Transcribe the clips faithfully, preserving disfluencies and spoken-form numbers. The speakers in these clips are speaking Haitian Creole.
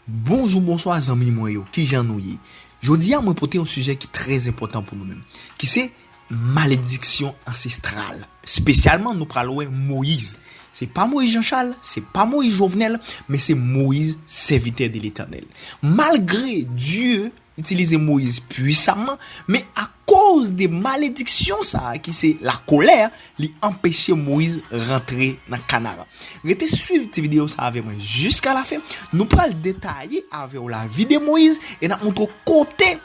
Bonjou, bonswa zanmi mwen yo, kijan nou ye? Jodi a mwen pote yon sijè ki trè enpòtan pou nou menm, ki se malediksyon ansestral. Espesyalman nou pral wè Moyiz. Se pa Moyiz Jan Chal, se pa Moyiz Jovenel, men se Moyiz, sèvitè de Letènèl. Malgre Dye itilize Moyiz pwisamman, men akoz de malediksyon sa a ki se lakolè, li anpeche Moyiz rantre nan Kanaran. Rete swiv ti videyo sa avè mwen jiska lafen. Nou pral detaye avè w lavi de Moyiz e n ap montre w kote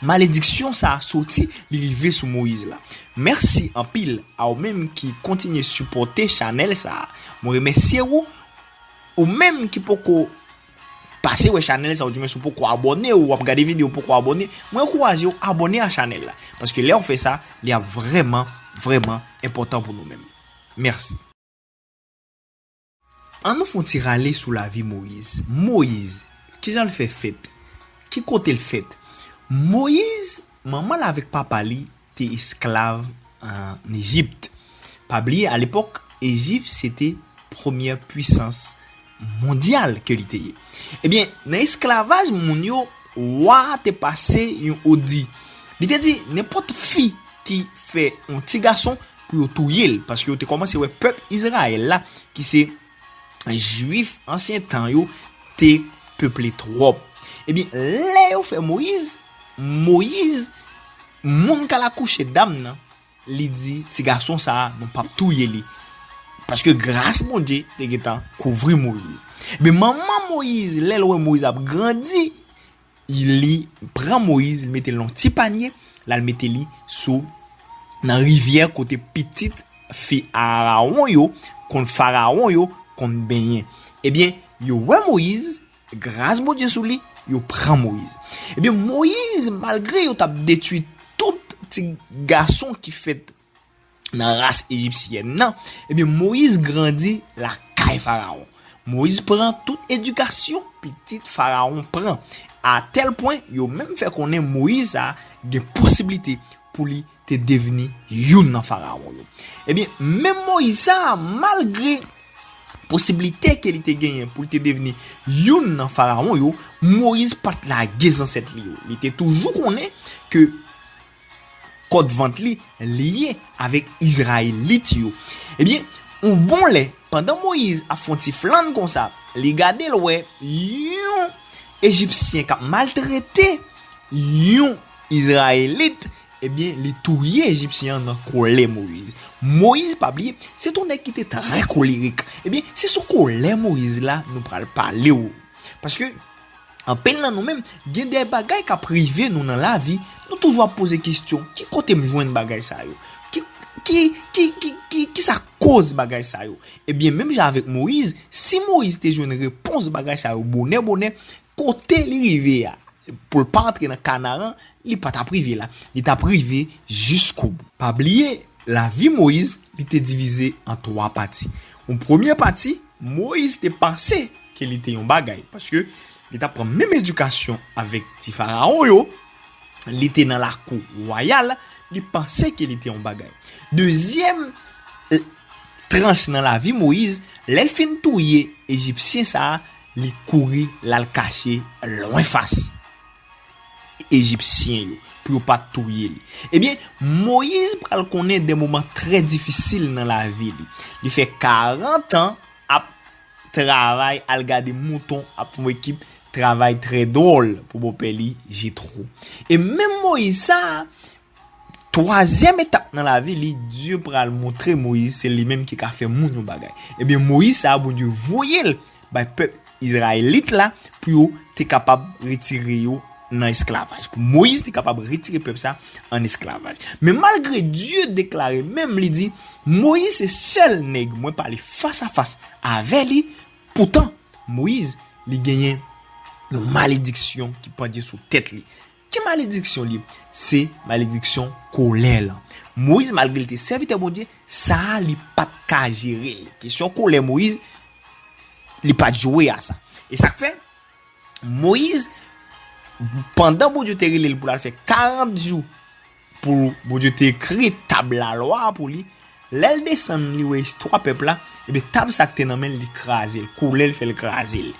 malediksyon sa a soti, li rive sou Moyiz la. Mèsi anpil a ou menm ki kontinye sipòte chanèl sa a. Mwen remèsye ou. Ou menm ki poko pase wè chanèl sa, oudimwen si w poko abòne, ou w ap gade videyo, ou poko abòne, mwen ankouraje w abòne a chanèl la. Paske lè w fè sa, li ap vrèman, vrèman enpòtan pou nou menm. Mèsi. An nou fè yon ti rale sou lavi Moyiz. Moyiz, kijan l fè fèt? Ki kote l fèt? Moyiz, manman l avèk papa li te esklav ann Ejipt. Pa bliye, alepòk, Ejipt se te premyè pwisans mondyal ke li te ye. Ebyen, nan esklavaj moun yo, wa a te pase yon odi. Li te di nenpòt fi ki fè yon ti gason pou yo touye l, paske yo te kòmanse wè pèp Izrayèl la, ki se Jwif ansyen tan yo, te peple twòp. Ebyen, lè yo fè Moyiz, Moyiz, moun k al akouche dam nan, li di ti gason sa a, nou p ap touye li. Paske gras Bondye te gentan kouvri Moyiz. Ebyen, manman Moyiz, lè l wè Moyiz ap grandi, li pran Moyiz, li mete l nan yon ti panye, l al mete li sou, nan rivyè kote pitit fi Arawon yo, konn Farawon yo, konn benyen. Ebyen, yo wè Moyiz, gras Bondye sou li, yo pran Moyiz. Ebyen, Moyiz, malgre yo t ap detwi tout ti gason ki fèt nan ras ejisyèn nan, ebyen, Moyiz grandi lakay Farawon. Moyiz pran tout edikasyon pitit Farawon pran. A tèl pwen, yo menm fè konnen Moyiz sa a gen posiblite pou li te devni youn nan Farawon yo. Ebyen, menm Moyiz sa a, malgre posiblite ke li te genyen pou li te devni youn nan Farawon yo, Moyiz pa t lage zansèt li yo. Li te toujou konnen ke kòdvant li lye avèk Izrayelit yo. Ebyen, yon bon lè, pandan Moyiz ap fè yon ti flann konsa, li gade l wè yon Ejipsyen k ap maltrete yon Izrayelit, ebyen, li touye Ejipsyen an nan kòlè Moyiz. Moyiz, pa bliye, se t yon nèg ki te trè kolerik. Ebyen, se sou kòlè Moyiz la nou pral pale w. Paske, anpil nan nou menm, gen de bagay k ap rive nou nan lavi, nou toujou ap poze kesyon, ki kote m jwenn bagay sa yo? Ki, ki, ki, ki, ki, ki sa koz bagay sa yo? Ebyen, menm jan avèk Moyiz, si Moyiz te jwenn repons bagay sa yo bonè, bonè, kote li rive a, pou l pa antre nan Kanaran, li pa t ap rive la. Li t ap rive jiskobou. Pa bliye, lavi Moyiz, li te divize an twa pati. Yon premye pati, Moyiz te panse ke li te yon bagay, paske li t ap pran menm edikasyon avèk ti Farawon yo, li te nan lakou wayal, li panse ke li te yon bagay. Dezyèm, eh, tranch nan lavi Moyiz, lè l fin touye Ejipsyen sa a, li kouri, l al kache lwen fas Ejipsyen yo, pou yo pa t touye li. Ebyen, Moyiz pral konnen de moman trè difisil nan lavi li. Li fè karant an ap travay, al gade mouton, ap fè yon ekip travay trè dwòl pou bòpè li, Jetwo. E menm Moyiz sa a, twazyèm etap nan lavi li, Dye pral montre Moyiz se li menm ki ka fè moun yon bagay. Ebyen, Moyiz sa a, Bondye voye l bay pèp Izrayelit la pou yo te kapab retire yo nan esklavaj. Pou Moyiz te kapab retire pèp sa an esklavaj. Men malgre Dye deklare menm, li di, Moyiz se sèl nèg mwen pale fas a fas avè li, poutan, Moyiz, li genyen yon malediksyon ki pandye sou tèt li. Ki malediksyon li? Se malediksyon kòlè lan. Moyiz, malgre li te sèvitè Bondye, sa a li pa t ka jere l. Kesyon kòlè Moyiz, li pa t jwe a sa. E sa k fè, Moyiz, pandan Bondye te rele l pou l al fè karant jou, pou Bondye te ekri tab lalwa a pou li, Lè l desann, li wè istwa pèp la, ebyen, tab sa k te nan men l, li kraze l. Kolè l fè l kraze l.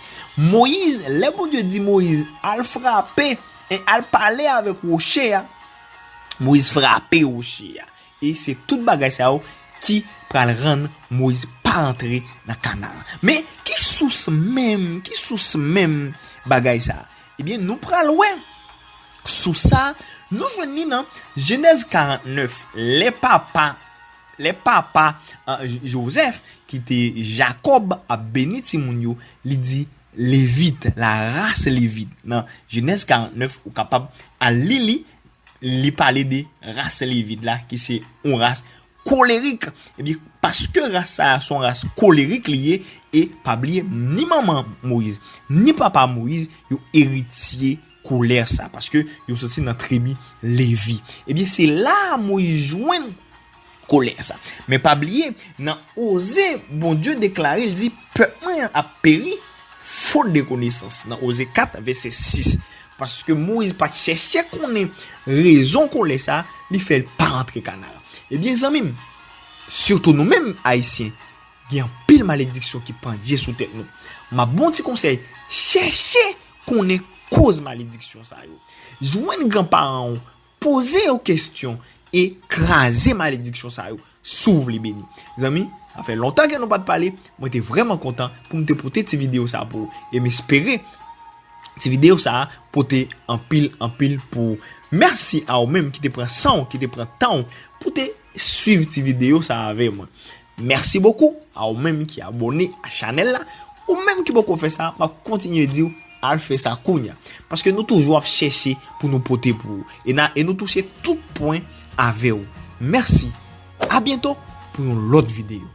Moyiz, lè Bondye di Moyiz, al frape, e al pale avèk woche a, Moyiz frape woche a. E se tout bagay sa yo ki pral rann Moyiz pa rantre nan Kanan. Men, ki sous menm, ki sous menm bagay sa? Ebyen, nou pral wè sous sa, nou jwenn li nan Jenèz karantnèf, lè papa, lè papa, euh, J-, Jozèf, ki te Jakòb, ap beni timoun yo, li di Levit, la ras Levit. Nan Jenèz karantnèf, ou kapab al li li, li pale de ras Levit la, ki se yon ras kolerik. Ebyen, paske ras sa a se yon ras kolerik li ye, e pa bliye, ni manman Moyiz, ni papa Moyiz, yo eritye kolè sa, paske yo soti nan tribi Levi. Ebyen, se la a Moyiz jwenn kolè sa. Men pa bliye, nan Oze, Bondye deklare, li di, pèp mwen an ap peri, fot de konesans, nan Oze kat, vèsè sis. Paske Moyiz pa t chèche konnen rezon kolè sa, li fè l pa rantre Kanan. Ebyen, zanmi m, sitou nou menm, Ayisyen, gen anpil malediksyon ki pandye sou tèt nou. M ap ba w ti konsèy, chèche konnen koz malediksyon sa yo. Jwenn granparan w, poze yo kesyon e kraze malediksyon sa yo, si w vle beni. Zanmi, sa fè lontan ke nou pa t pale, mwen te vrèman kontan pou m te pote ti videyo sa pou ou. E m espere ti videyo sa a pote anpil, anpil pou ou. Mèsi a ou menm ki te pran san w, ki te pran tan w pou te swiv ti videyo sa a avè mwen. Mèsi bokou a ou menm ki abòne a chanèl la, ou menm ki poko fè sa, m ap kontinye di w, al fè sa kounya. Paske nou toujou ap chèche pou nou pote pou ou. E na, e nou touche tout pwen avè w. Mèsi. A byento pou yon lòt videyo.